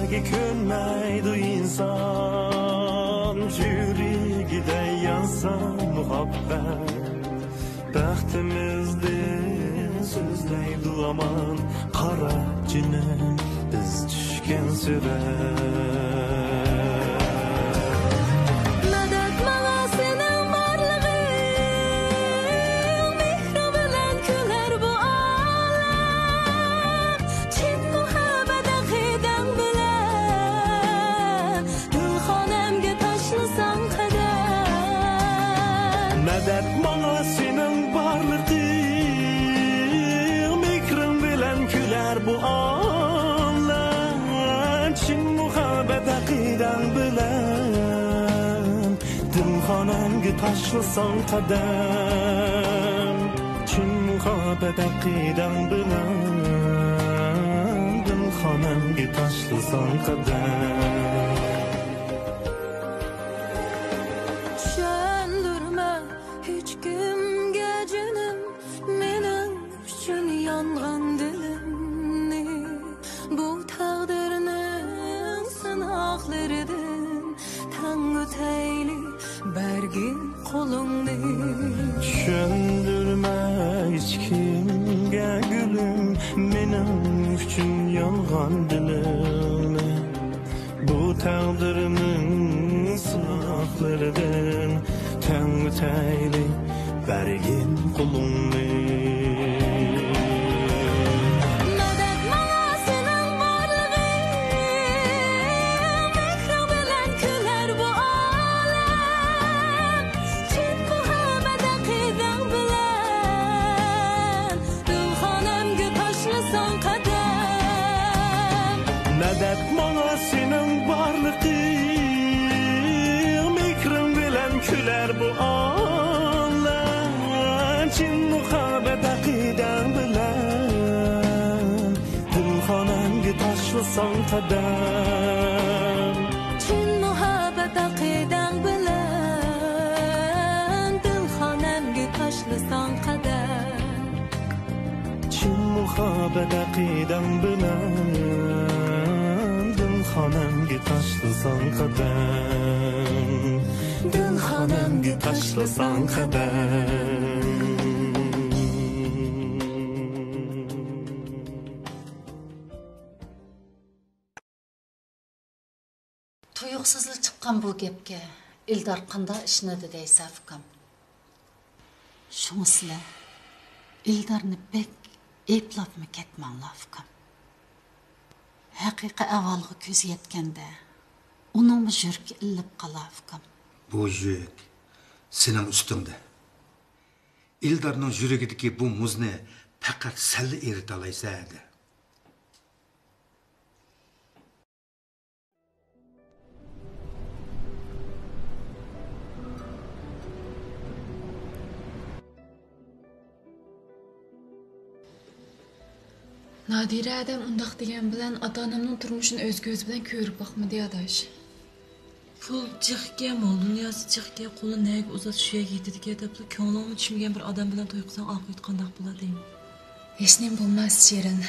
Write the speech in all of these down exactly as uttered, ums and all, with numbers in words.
كۆنمەيدۇ ئىنسان، يۈرىكىدە يانسا مۇھەببەت. بەختىمىزدىن سۆزلەيدۇ ھامان، قارا جېنىم، بىز چۈشكەن سۈرەت. مەدەت ماڭا سېنىڭ بارلىقىڭ، مېھرىڭ بىلەن كۈلەر بۇ ئالەم. چىن مۇھەببەت ئەقىدەڭ بىلەن، دىلخانەمگە تاشلىساڭ قەدەم. مەدەت ماڭا سېنىڭ بارلىقىڭ، مېھرىڭ بىلەن كۈلەر بۇ ئالەم. چىن مۇھەببەت ئەقىدەڭ بىلەن، دىلخانەمگە تاشلىساڭ قەدەم. چىن مۇھەببەت ئەقىدەڭ بىلەن، دىلخانەمگە تاشلىساڭ قەدەم. چۈشەندۈرمە ھېچكىمگە جېنىم، مېنىڭ ئۈچۈن يانغان دىلىمنى، بۇ تەقدىرنىڭ سىناقلىرىدىن تەڭ ئۆتەيلى بەرگىن قولۇڭنى. چۈشەندۈرمە ھېچكىمگە گۈلۈم، مېنىڭ ئۈچۈن يانغان دىلىمنى. بۇ تەقدىرنىڭ سىناقلىرىدىن تەڭ ئۆتەيلى بەرگىن قولۇڭنى. مەدەت ماڭا سېنىڭ بارلىقىڭ، مېھرىڭ بىلەن كۈلەر بۇ ئالەم. چىن مۇھەببەت ئەقىدەڭ بىلەن، دىلخانەمگە تاشلىساڭ قەدەم. مەدەت ماڭا سېنىڭ بارلىقىڭ، مېھرىڭ بىلەن كۈلەر بۇ ئالەم. چىن مۇھەببەت ئەقىدەڭ بىلەن، دىلخانەمگە تاشلىساڭ قەدەم. چىن مۇھەببەت ئەقىدەڭ بىلەن، دىلخانەمگە تاشلىساڭ قەدەم. چىن مۇھەببەت ئەقىدەڭ بىلەن، دىلخانەمگە تاشلىساڭ قەدەم. دىلخانەمگە تاشلىساڭ قەدەم. تۇيۇقسىزلا چىققان بۇ گەپكە ئىلدار قانداق ئىشىنىدۇ دەيسە، ئۇكام؟ شۇڭا سىلەر ئىلدارنى بەك ئەيىبلەپمۇ كەتمەڭلار، ئۇكام. ھەقىقىي ئەھۋالغا كۆزى يەتكەندە، ئۇنىڭمۇ يۈرىكى ئىللىپ قالار، ئۇكام. بۇ يۈك سېنىڭ ئۈستۈڭدە. ئىلدارنىڭ يۈرىكىدىكى بۇ مۇزنى پەقەت سەنلا ئېرىتەلەيسەن. نادىرە ئادەم ئۇنداق دېگەن بىلەن ئاتا-ئانامنىڭ تۇرمۇشىنى ئۆز كۆزى بىلەن كۆرۈپ باقمىدى، ئاداش. پۇل جىقكەن، مال دۇنياسى جىقكەن، قولىنى نەگە ئۇزاتسا شۇ يەرگە يېتىدىكەن دەپلا كۆڭلۈڭمۇ چۈشمىگەن بىر ئادەم بىلەن توي قىلساڭ ئاقىۋىتى قانداق بولار دەيمەن. ھېچنېمە بولماس، شېرىن.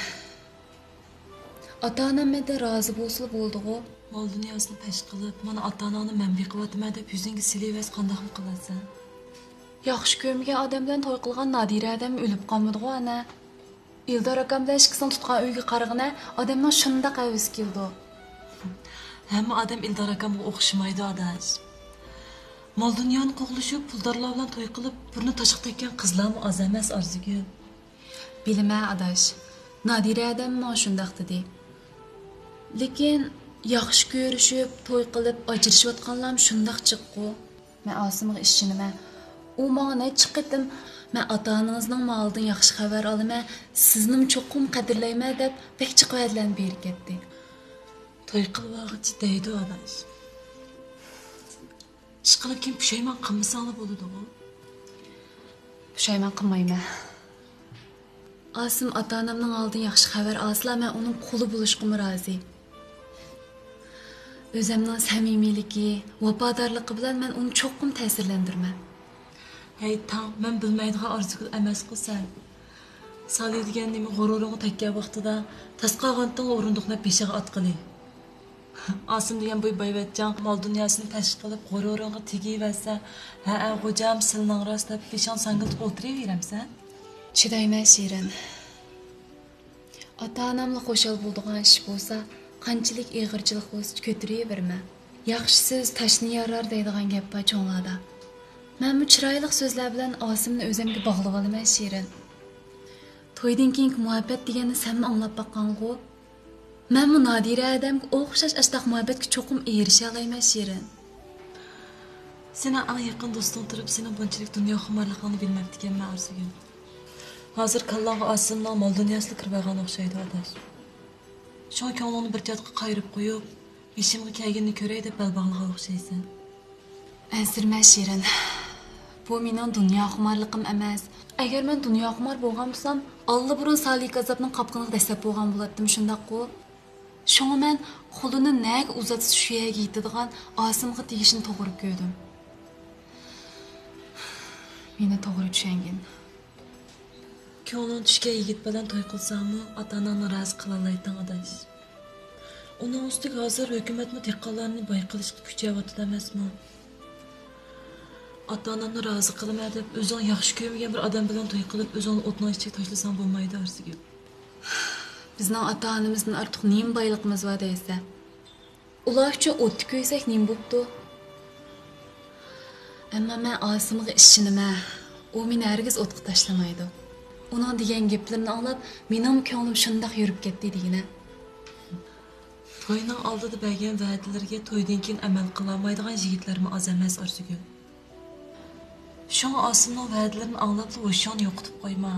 ئاتا-ئانام مەندىن رازى بولسىلا بولدىغۇ. مال دۇنياسىنى پەش قىلىپ، مانا ئاتا-ئاناڭنى مەن بېقىۋاتىمەن دەپ يۈزۈڭگە سېلىۋەرسە قانداقمۇ قىلارسەن؟ ياخشى كۆرمىگەن ئادەم بىلەن توي قىلغان نادىرە ئادەم ئۆلۈپ قالمىدىغۇ، ئانا. ئىلدار ئاكام بىلەن ئىككىسىنىڭ تۇتقان ئۆيىگە قارىغىنا، ئادەمنىڭ شۇنداق ھەۋىسى كېلىدۇ. ھەممە ئادەم ئىلدار ئاكامغا ئوخشىمايدۇ، ئاداش. مال دۇنيانى قوغلىشىپ، پۇلدارلار بىلەن توي قىلىپ، بۇرنى تاشقا تەگكەن قىزلارمۇ ئاز ئەمەس، ئارزۇگۈل. بىلىمەن، ئاداش. نادىرە ئادەم ماڭا شۇنداق دېدى. لېكىن ياخشى كۆرۈشۈپ، توي قىلىپ، ئاجرىشىۋاتقانلارمۇ شۇنداق جىققۇ. مەن ئاسىمغا ئىشىنىمەن. ئۇ ماڭا نەچچە قېتىم، «مەن ئاتا-ئانىڭىزنىڭ مالىدىن ياخشى خەۋەر ئالىمەن، سىزنىمۇ چوقۇم قەدىرلەيمەن» دەپ، بەك جىق ۋەدىلەرنى بېرىپ كەتتى. توي قىلىۋالغۇچە دەيدۇ، ئاداش. ئىشقىلىپ، كېيىن پۇشايمان قىلمىساڭلا بولىدىغۇ. پۇشايمان قىلمايمەن. ئاسىم ئاتا-ئانامنىڭ ئالدىن ياخشى خەۋەر ئالسىلا، مەن ئۇنىڭ قۇلى بولۇشقىمۇ رازى. ئۆزەمنىڭ سەمىمىيلىكى، ۋاپادارلىقى بىلەن مەن ئۇنى چوقۇم تەسىرلەندۈرىمەن. ھەي تاڭ، مەن بىلمەيدىغان ئارزۇگۈل ئەمەسقۇ سەن. سالى دېگەن نېمە غۇرۇرۇڭغا تەگكەن ۋاقتىدا تاس قالغانتىڭ ئورۇندۇقنى بېشىغا ئاتقىلى. ئاسىم دېگەن بۇ بايۋەچچەڭ مال دۇنياسىنى پەش قىلىپ، غۇرۇرۇڭغا تېگىۋەرسە، ھەئە، غوجام، سىلىنىڭ راست دەپ بېشىڭ ساڭگىلىتىپ ئولتۇرۇۋېرەمسەن؟ چىدايمەن، شېرىن. ئاتا-ئاناملا خۇشال بولىدىغان ئىش بولسا، قانچىلىك ئېغىرچىلىق بولسا كۆتۈرۈۋېرىمەن. ياخشى سۆز تاشنى يارار دەيدىغان گەپ بار چوڭلاردا. مەنمۇ چىرايلىق سۆزلەر بىلەن ئاسىمنى ئۆزۈمگە باغلىۋالىمەن، شېرىن. تويدىن كېيىنكى مۇھەببەت دېگەننى سەنمۇ ئاڭلاپ باققانغۇ؟ مەنمۇ نادىرە ئادەمگە ئوخشاش ئاشتاق مۇھەببەتكە چوقۇم ئېرىشەلەيمەن، شېرىن. سېنىڭ ئەڭ يېقىن دوستۇڭ تۇرۇپ، سېنىڭ بۇنچىلىك دۇنياخۇمارلىقىڭنى بىلمەپتىكەنمەن، ئارزۇگۈل. ھازىر كاللاڭغا ئاسىمنىڭ مال دۇنياسىلا كىرىۋالغان ئوخشايدۇ، ئاداش. شۇڭا كۆڭلۈڭنى بىر چەتكە قايرىپ قويۇپ، بېشىمغا كەلگىنىنى كۆرەي دەپ بەل باغلىغان ئوخشايسەن. ئەنسىرىمە، شېرىن. بۇ مېنىڭ دۇنياخۇمارلىقىم ئەمەس. ئەگەر مەن دۇنياخۇمار بولغان بولسام، ئاللىبۇرۇن سالىك ئازابنىڭ قاپقىنىغا دەسسەپ بولغان بولاتتىم، شۇنداققۇ؟ شۇڭا مەن قولىنى نەگە ئۇزاتسا، شۇ يەرگە يېتىدىغان ئاسىمغا تېگىشنى توغرا كۆردۈم. مېنى توغرا چۈشەنگىن. كۆڭلۈڭ چۈشكەن يىگىت بىلەن توي قىلساڭمۇ، ئاتا-ئاناڭنى رازى قىلالايتتىڭ، ئاداش. ئۇنىڭ ئۈستىگە ھازىر ھۆكۈمەتمۇ دېھقانلارنى باي قىلىشقا كۈچەۋاتىدۇ ئەمەسمۇ؟ ئاتا-ئانامنى رازى قىلىمەن دەپ، ئۆزۈڭ ياخشى كۆرمىگەن بىر ئادەم بىلەن توي قىلىپ، ئۆزۈڭنى ئوتنىڭ ئىچىگە تاشلىساڭ بولمايدۇ، ئارزۇگۈل. بىزنىڭ ئاتا-ئانىمىزدىن ئارتۇق نېمە بايلىقىمىز بار دەيسەن؟ ئۇلار ئۈچۈن ئوتتا كۆيسەك نېمە بوپتۇ؟ ئەمما مەن ئاسىمغا ئىشىنىمەن. ئۇ مېنى ھەرگىز ئوتقا تاشلىمايدۇ. ئۇنىڭ دېگەن گەپلىرىنى ئاڭلاپ، مېنىڭمۇ كۆڭلۈم شۇنداق يورۇپ كەتتى دېگىنە. توينىڭ ئالدىدا بەرگەن ۋەدىلىرىگە تويدىن كېيىن ئەمەل قىلالمايدىغان يىگىتلەرمۇ ئاز ئەمەس، ئارزۇگۈل. شۇڭا ئاسىمنىڭ ۋەدىلىرىنى ئاڭلاپلا ھوشۇڭنى يوقىتىپ قويما.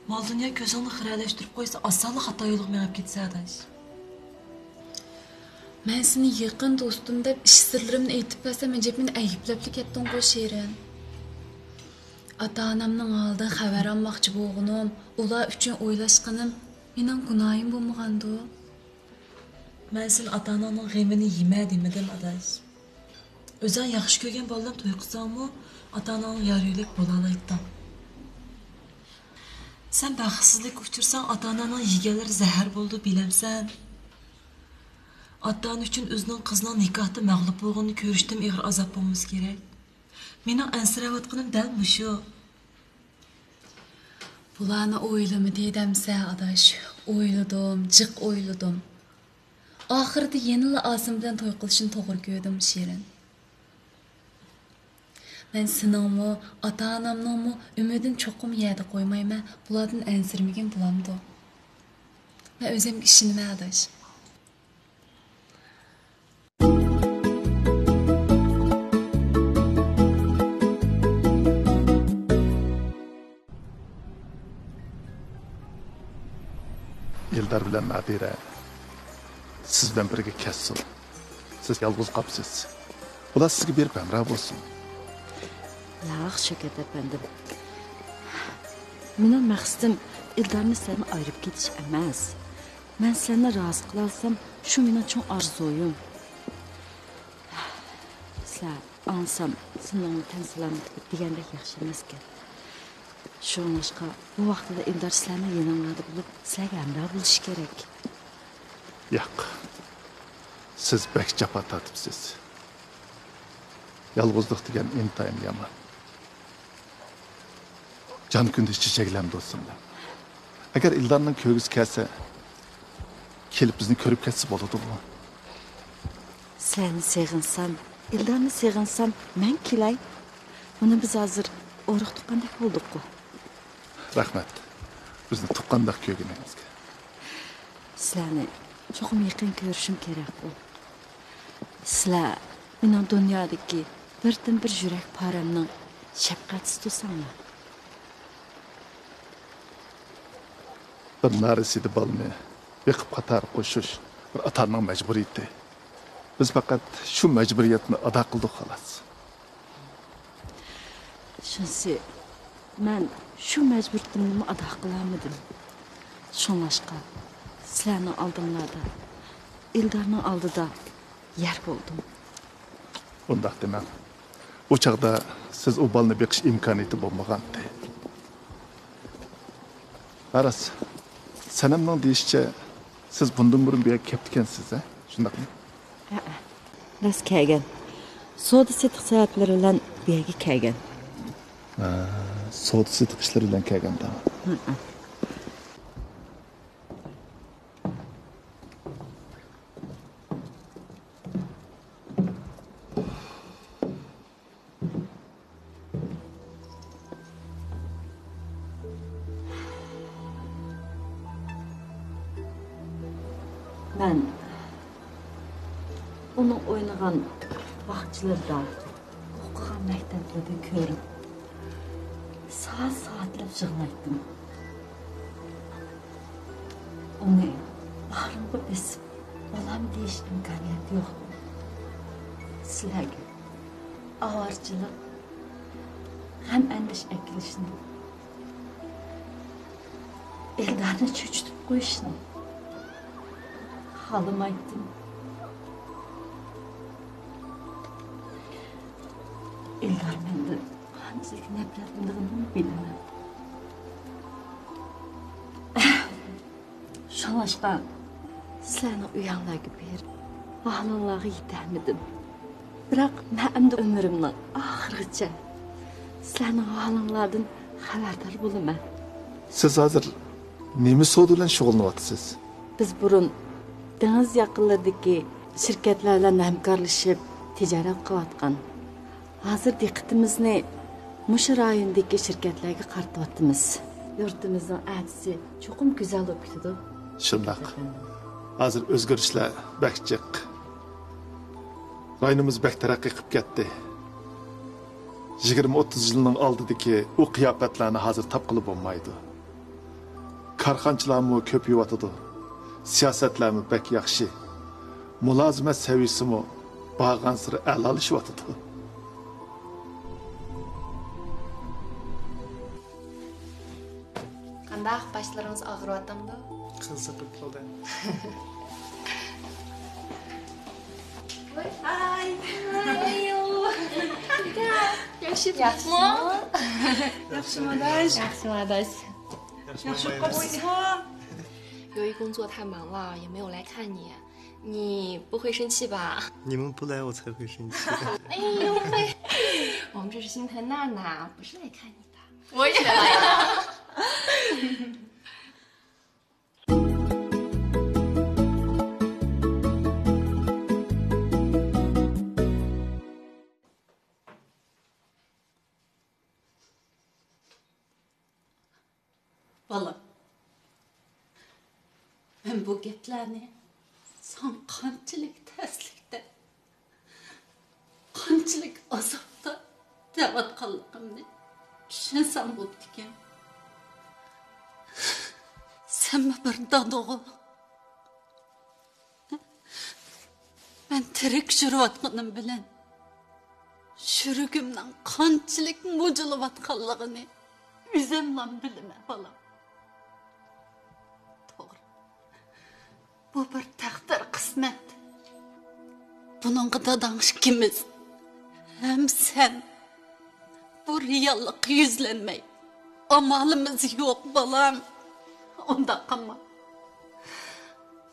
مال-دۇنيا كۆزۈڭنى خىرەلەشتۈرۈپ قويسا، ئاسانلا خاتا يولغا مېڭىپ كېتىسەن، ئاداش. مەن سېنى يېقىن دوستۇم دەپ، ئىش سىرلىرىمنى ئېيتىپ بەرسەم، ئەجەب مېنى ئەيىبلەپلا كەتتىڭغۇ، شېرىن. ئاتا-ئانامنىڭ ھالىدىن خەۋەر ئالماقچى بولغىنىم، ئۇلار ئۈچۈن ئويلاشقىنىم مېنىڭ گۇناھىم بولمىغاندۇ؟ مەن سېنى ئاتا-ئاناڭنىڭ غېمىنى يېمە دېمىدىم، ئاداش. ئۆزۈڭ ياخشى كۆرگەن بالا بىلەن توي قىلساڭمۇ، ئاتا-ئاناڭنىڭ يار-يۆلەك بولالايتتىڭ. سەن بەختسىزلىككە ئۇچرىساڭ، ئاتا-ئاناڭنىڭ يېگەنلىرى زەھەر بولىدۇ، بىلەمسەن؟ ئاتا-ئانا ئۈچۈن ئۆزىنىڭ قىزىنىڭ نىكاھتا مەغلۇپ بولغىنىنى كۆرۈشتىنمۇ ئېغىر ئازاب بولمىسا كېرەك. مېنىڭ ئەنسىرەۋاتقىنىم دەل مۇشۇ. بۇلارنى ئويلىمىدى دەمسە، ئاداش. ئويلىدىم، جىق ئويلىدىم. ئاخىرىدا يەنىلا ئاسىم بىلەن توي قىلىشنى توغرا كۆردۈم، شېرىن. مەن سېنىڭمۇ، ئاتا-ئانامنىڭمۇ ئۈمىدىنى چوقۇم يەردە قويمايمەن. بۇلاردىن ئەنسىرىمىگىن بولامدۇ؟ مەن ئۆزۈمگە ئىشىنىمەن، ئاداش. ئېلدار بىلەن نادىرە سىز بىلەن بىرگە كەتسۇن. سىز يالغۇز قاپسىز. ئۇلار سىزگە بېرىپ ھەمراھ بولسۇن. ياق، شۆكەت ئەپەندىم. مېنىڭ مەقسىتىم ئېلدارنى سىلەردىن ئايرىپ كېتىش ئەمەس. مەن سىلەرنى رازى قىلالىسام، شۇ مېنىڭ چوڭ ئارزۇيۇم. سىلەر ئاڭلىسام، سىلەرنىڭ تەن سالامىتىگە دېگەندەك ياخشى ئەمەسكەن. شۇڭلاشقا، بۇ ۋاقتىدا ئېلدار سىلەرنىڭ يېنىڭلاردا بولۇپ، سىلەرگە ھەمراھ بولۇشى كېرەك. ياق. سىز بەك جاپا تارتىپسىز. يالغۇزلۇق دېگەن ئىنتايىن يامان. جان كۈندۈز چېچەكلەمدۇ سىڭلىم. ئەگەر ئىلدارنىڭ كۆرگۈسى كەلسە، كېلىپ بىزنى كۆرۈپ كەتسە بولىدىغۇ؟ سەن سېغىنسام، ئىلدارنى سېغىنسام، مەن كېلەي. مانا بىز ھازىر ئۇرۇق تۇغقاندەك بولدۇققۇ. رەھمەت، بىزنى تۇغقاندەك كۆرگىنىڭىزگە. سىلەرنى چوقۇم يېقىن كۆرۈشۈم كېرەكقۇ. سىلەر مېنىڭ دۇنيادىكى بىردىنبىر يۈرەك پارەمنىڭ شەپقەتسىز تۇرساڭلار. بىر نارەسىدە بالىنى بېقىپ قاتارغا قوشۇش بىر ئاتا-ئانىنىڭ مەجبۇرىيىتى. بىز پەقەت شۇ مەجبۇرىيەتنى ئادا قىلدۇق، خالاس. شۇنىسى، مەن شۇ مەجبۇرىيىتىمنىمۇ ئادا قىلالمىدىم. شۇڭلاشقا، سىلەرنىڭ ئالدىڭلاردا، ئىلدارنىڭ ئالدىدا يەر بولدۇم. ئۇنداق دېمەڭ. ئۇ چاغدا سىز ئۇ بالىنى بېقىش ئىمكانىيىتى بولمىغانتى. ھە راست، سەنەمنىڭ دېيىشىچە، سىز بۇندىن بۇرۇن بۇ يەرگە كەپتىكەنسىز، ھە؟ شۇنداقمۇ؟ ھەئە، راست كەلگەن. سودا سېتىق سەۋەبلىرى بىلەن بۇ يەرگە كەلگەن. ھە، سودا سېتىق ئىشلىرى بىلەن كەلگەن، تامام. ھەئە. مەن ئۇنىڭ ئوينىغان باغچىلىرىدا، ئوقۇغان مەكتەپلىرىدە كۆرۈپ، سائەت-سائەتلەپ يىغلايتتىم. ئۇنى باغرىمغا بېسىپ، «بالام» دېيىش ئىمكانىيەت يوق. سىلەرگە ئاۋارىچىلىق، غەم-ئەندىشە ئەكېلىشنى، ئېلدارنى چۆچۈتۈپ قويۇشنى خالىمايتتىم. ئېلدار مەندىن قانچىلىك نەپرەتلىنىدىغىنىنى بىلىمەن. شۇڭلاشقا سىلەرنىڭ ئۆيۈڭلارغا بېرىپ، ئاھلىڭلارغا يېتەلمىدىم. بىراق مەن ئەمدى ئۆمرۈمنىڭ ئاخىرىغىچە سىلەرنىڭ ئاھلىڭلاردىن خەۋەردار بولىمەن. سىز ھازىر نېمە سودا بىلەن شۇغۇللىنىۋاتىسىز؟ بىز بۇرۇن دېڭىز ياقىلىرىدىكى شىركەتلەر بىلەن ھەمكارلىشىپ تىجارەت قىلىۋاتقان. ھازىر دىققىتىمىزنى مۇشۇ رايوندىكى شىركەتلەرگە قارىتىۋاتىمىز. يۇرتىمىزنىڭ ئەتىسى چوقۇم گۈزەل بولۇپ كېتىدۇ. شۇنداق. ھازىر ئۆزگىرىشلەر بەك جىق. رايونىمىز بەك تەرەققىي قىلىپ كەتتى. يىگىرمە ئوتتۇز يىلنىڭ ئالدىدىكى ئۇ قىياپەتلەرنى ھازىر تاپقىلى بولمايدۇ. كارخانىچىلارمۇ كۆپىيىۋاتىدۇ. سىياسەتلەرمۇ بەك ياخشى. مۇلازىمەت سەۋىيىسىمۇ بارغانسېرى ئەلالىشىۋاتىدۇ. قانداق، باشلىرىڭىز ئاغرىۋاتامدۇ؟ قىزىقىپ قالدىم. ۋاي، ھاي. ھاي. ياخشى، ياخشىمۇ؟ ياخشىمۇ، ئاداش؟ ياخشىمۇ، ئاداش؟ ياخشى ئوقۇپ قاپسىزغۇ؟ 由于工作太忙了，也没有来看你。你不会生气吧？你们不来，我才会生气。哎呦喂，我们这是心疼娜娜，不是来看你的。我也来了。 بالام، مەن بۇ گەپلەرنى ساڭا قانچىلىك تەسلىكتە، قانچىلىك ئازابتا دەۋاتقانلىقىمنى چۈشەنسەڭ بوپتىكەن. سەنمۇ بىر دادىغۇ. مەن تىرىك يۈرۈۋاتقىنىم بىلەن يۈرىكىمنىڭ قانچىلىك مۇجۇلۇۋاتقانلىقىنى ئۆزۈملا بىلىمەن، بالام. توغرا، بۇ بىر تەقدىر، قىسمەت. بۇنىڭغا داداڭ ئىككىمىز ھەم سەن بۇ رېئاللىققا يۈزلەنمەي ئامالىمىز يوق، بالام. ئۇنداق قىلما.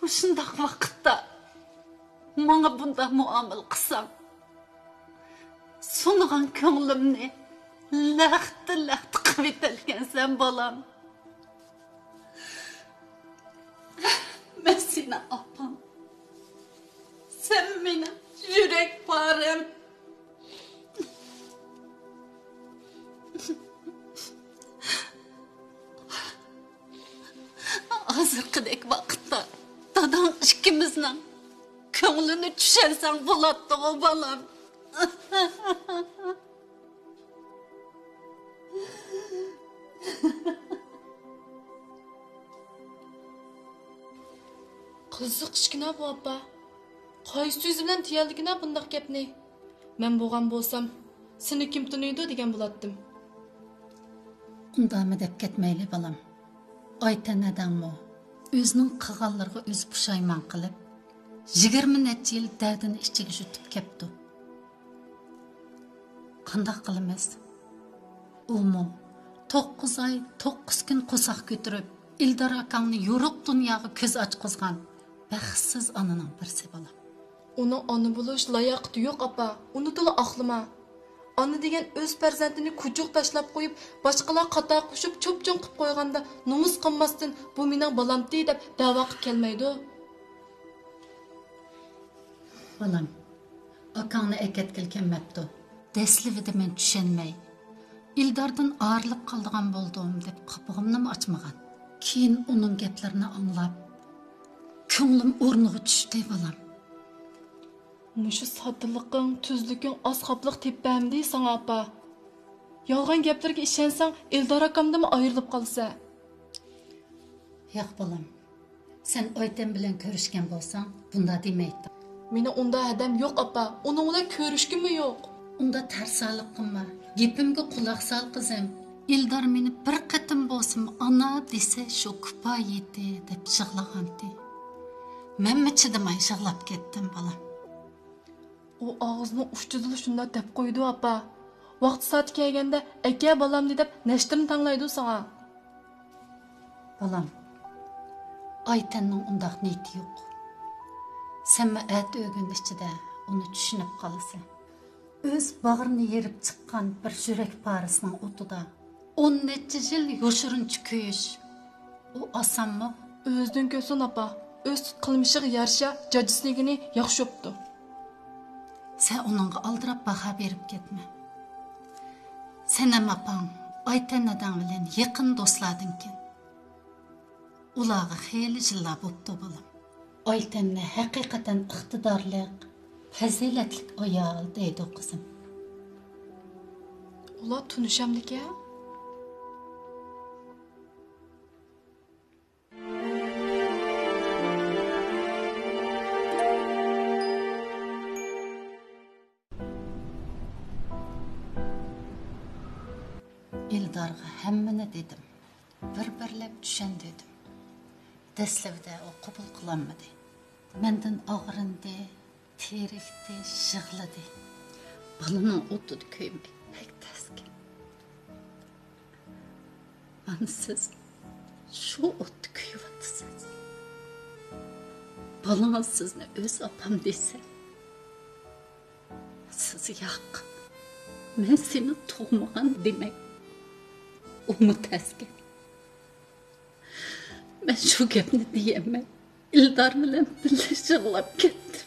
مۇشۇنداق ۋاقىتتا ماڭا بۇنداق مۇئامىلە قىلساڭ، سۇنغان كۆڭلۈمنى لەختە-لەختە قىلىۋېتەلىكەنسەن، بالام. مەن سېنىڭ ئاپاڭ. سەن مېنىڭ يۈرەك پارەم. ھازىرقىدەك ۋاقىتتا داداڭ ئىككىمىزنىڭ كۆڭلىنى چۈشەنسەڭ بولاتتىغۇ، بالام. قىزىق ئىشكىنا بۇ، ئاپا. قايسى ئۆزى بىلەن دېيەلىگىنا بۇنداق گەپنى؟ مەن بولغان بولسام، سېنى كىم تونۇيدۇ دېگەن بولاتتىم. ئۇنداقمۇ دەپ كەتمەيلى، بالام. ئايتەن ھەدەڭمۇ ئۆزىنىڭ قىلغانلىرىغا ئۆزى پۇشايمان قىلىپ، يىگىرمە نەچچە يىل دەردىنى ئىچىگە يۇتۇپ كەپتۇ. قانداق قىلىمىز؟ ئۇمۇ توققۇز ئاي، توققۇز كۈن قورساق كۆتۈرۈپ، ئىلدار ئاكاڭنى يورۇق دۇنياغا كۆز ئاچقۇزغان، بەختسىز ئانىنىڭ بىرسى، بالام. ئۇنىڭ ئانا بولۇش لاياقىتى يوق، ئاپا. ئۇنى تولا ئاقلىما. ئانا دېگەن ئۆز پەرزەنتىنى كۇچۇق تاشلاپ قويۇپ، باشقىلار قاتار قوشۇپ چوپچوڭ قىپ قويغاندا نومۇس قىلماستىن، «بۇ مېنىڭ بالامتى» دەپ دەۋا قىپ كەلمەيدۇ. بالام، ئاكاڭنى ئەكەتكىلى كەلمەپتۇ. دەسلىۋىدە مەن چۈشەنمەي، ئىلداردىن ئايرىلىپ قالىدىغان بولدۇم دەپ قاپىقىمنىمۇ ئاچمىغان. كېيىن ئۇنىڭ گەپلىرىنى ئاڭلاپ، كۆڭلۈم ئورنىغا چۈشتى، بالام. مۇشۇ ساددىلىقىڭ، تۈزلۈكۈڭ ئاز خاپىلىق تېپىپ بەرمىدى ساڭا، ئاپا. يالغان گەپلىرىگە ئىشەنسەڭ، ئېلدار ئاكامدىنمۇ ئايرىلىپ قالىسەن. ياق، بالام. سەن ئايتەم بىلەن كۆرۈشكەن بولساڭ، بۇنداق دېمەيتتىڭ. مېنىڭ ئۇنداق ھەدەم يوق، ئاپا. ئۇنىڭ بىلەن كۆرۈشكۈممۇ يوق. ئۇنداق تەرسالىق قىلما. گېپىمگە قۇلاق سال، قىزىم. ئىلدار مېنى بىر قېتىم بولسىمۇ «ئانا» دېسە، شۇ كۇپايىتى دەپ يىغلىغانتى. مەنمۇ چىدىماي يىغلاپ كەتتىم، بالام. ئۇ ئاغزىنىڭ ئۇچىدىلا شۇنداق دەپ قويىدۇ، ئاپا. ۋاقتى سائىتى كەلگەندە «ئەكە، بالامنى» دەپ نەشتىرىنى تەڭلەيدۇ ساڭا. بالام، ئايتەننىڭ ئۇنداق نىيىتى يوق. سەنمۇ ئەتە-ئۆگۈن ئىچىدە ئۇنى چۈشىنىپ قالىسەن. ئۆز باغرىنى يېرىپ چىققان بىر يۈرەك پارىسىنىڭ ئوتىدا ئون نەچچە يىل يوشۇرۇنچە كۆيۈش، ئۇ ئاسانمۇ؟ ئۆزىدىن كۆرسۇن، ئاپا. ئۆز قىلمىشىغا يارىشا جاجىسىنى يېگىنى ياخشى بوپتۇ. سەن ئۇنىڭغا ئالدىراپ باھا بېرىپ كەتمە. سەن ھەم ئاپاڭ ئايتەن داداڭ بىلەن يېقىن دوستلاردىنكەن. ئۇلارغا خېلى يىللار بوپتۇ، بالام. ئايتەننى ھەقىقەتەن ئىقتىدارلىق، پەزىلەتلىك ئايال دەيدۇ، قىزىم. ئۇلار تونۇشامدىكەن؟ ئىلدارغا ھەممىنى دېدىم. بىر-بىرلەپ چۈشەندۈردۈم. دەسلىۋىدە ئۇ قوبۇل قىلالمىدى. مەندىن ئاغرىندى، تېرىكتى، يىغلىدى. بالىنىڭ ئوتىدا كۆيمەك بەك تەسكەن. مانا سىز شۇ ئوتتا كۆيۈۋاتىسىز. بالىڭىز سىزنى ئۆز ئاپام دېسە، سىز ياق، مەن سېنى تۇغمىغان دېمەك. ئۇمۇ تەسكەن. مەن شۇ گەپنى دېيەلمەي، ئىلدار بىلەن بىللە يىغلاپ كەتتىم.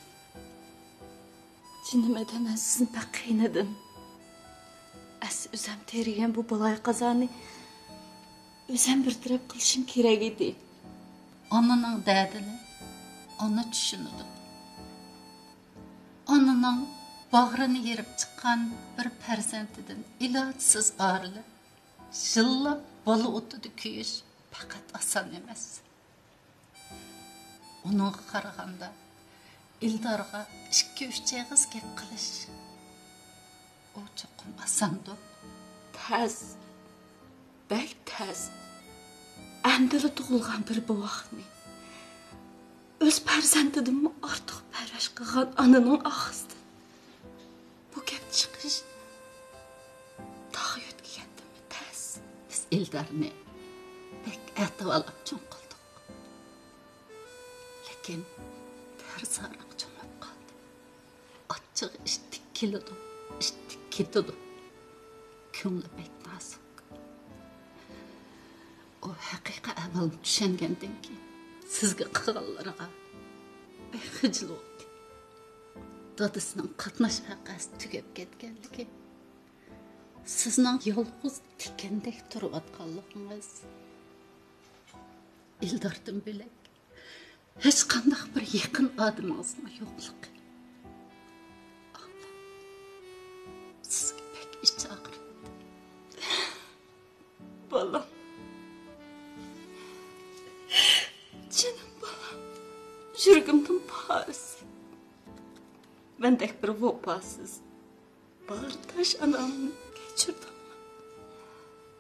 جېنىم ئەدە، مەن سىزنى بەك قىينىدىم. ئەسلى ئۆزەم تېرىگەن بۇ بالايىقازانى ئۆزەم بىر تەرەپ قىلىشىم كېرەك ئىدى. ئانىنىڭ دەردىنى ئانا چۈشىنىدۇ. ئانىنىڭ باغرىنى يېرىپ چىققان بىر پەرزەنتىدىن ئىلاجسىز ئايرىلىپ، يىللاپ بالا ئوتىدا كۆيۈش پەقەت ئاسان ئەمەس. ئۇنىڭغا قارىغاندا، ئىلدارغا ئىككى-ئۈچ ئېغىز گەپ قىلىش، ئۇ چوقۇم ئاساندۇ. تەس، بەك تەس. ئەمدىلا تۇغۇلغان بىر بوۋاقنى، ئۆز پەرزەنتىدىنمۇ ئارتۇق پەرۋىش قىلغان ئانىنىڭ ئاغزىدىن بۇ گەپ چىقىش تاغ يۆتكىگەندىنمۇ تەس. بىز ئىلدارنى بەك ئەتىۋارلاپ چوڭ قىلدۇق. لېكىن تەرساراق چوڭاپ قالدى. ئاچچىقى ئىتتىك كېلىدۇ، ئىتتىك كېتىدۇ. كۆڭلى بەك نازۇك. ئۇ ھەقىقىي ئەھۋالنى چۈشەنگەندىن كېيىن سىزگە قىلغانلىرىغا بەك خىجىل بولدى. دادىسىنىڭ قاتناش ۋەقەسى تۈگەپ كەتكەنلىكى، سىزنىڭ يالغۇز تىكەندەك تۇرۇۋاتقانلىقىڭىز، ئىلداردىن بۆلەك ھېچقانداق بىر يېقىن ئادىمىڭىزنىڭ يوقلۇقى. ئانا، سىزگە بەك ئىچ ئاغرىيدۇ. بالام. جېنىم بالام. يۈرىكىمنىڭ پارىسى. مەندەك بىر ۋاپاسىز، باغرى تاش ئانامنى كەچۈردۈڭلار.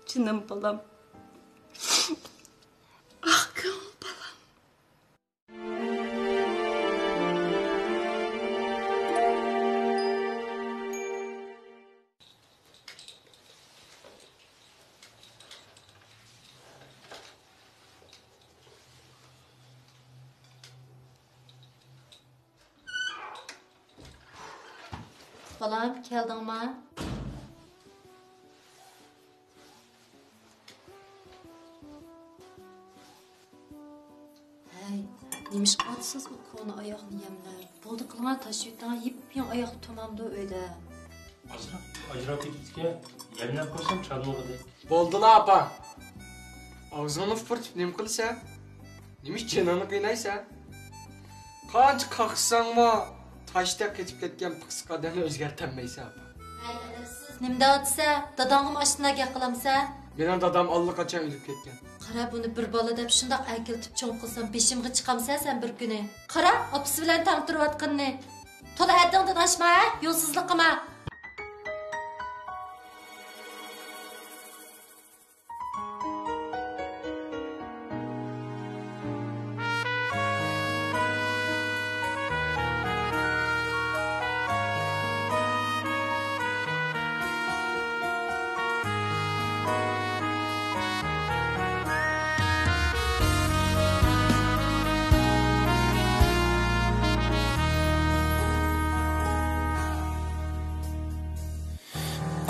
جېنىم بالام. ئاق كۆڭۈل بالام. بالام، كەلدىڭما؟ ھەي، نېمىشقا ئاتىسىز ئۇ كونا ئاياغنى يەملەپ؟ بولدى قىلىڭا، تاشلىۋېتىڭ، يېپيېڭى ئاياغلىق تۇرمامدۇ ئۆيدە؟ ئاجراپ، ئاجراپ كېتىپتىكەن، يەملەپ قويسام چاتىلىغۇدەك. بولدىلا، ئاپا. ئاغزىڭنى ئۇپۇرتۇپ نېمە قىلىسەن؟ نېمە ئۈچۈن جېنىڭنى قىينايسەن؟ قانچە قاقشىساڭمۇ، تاشتەك قېتىپ كەتكەن پىخسىق ئادەمنى ئۆزگەرتەلمەيسەن، ئاپا. ھەي، ئەدەپسىز، نېمە دەۋاتىسەن؟ داداڭغىمۇ ئاشۇنداق گەپ قىلامسەن؟ مېنىڭ دادام ئاللىقاچان ئۆلۈپ كەتكەن. قارا، بۇنى بىر بالا دەپ شۇنداق ئەركىلىتىپ چوڭ قىلسام، بېشىمغا چىقامسەن سەن بىر كۈنى. قارا، ئاپىسى بىلەن تەڭ تۇرۇۋاتقىنىنى. تولا ھەددىڭدىن ئاشما، ھە؟ يولسىزلىق قىلما.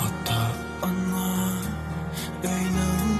ئاتا-ئانا ئۆينىڭ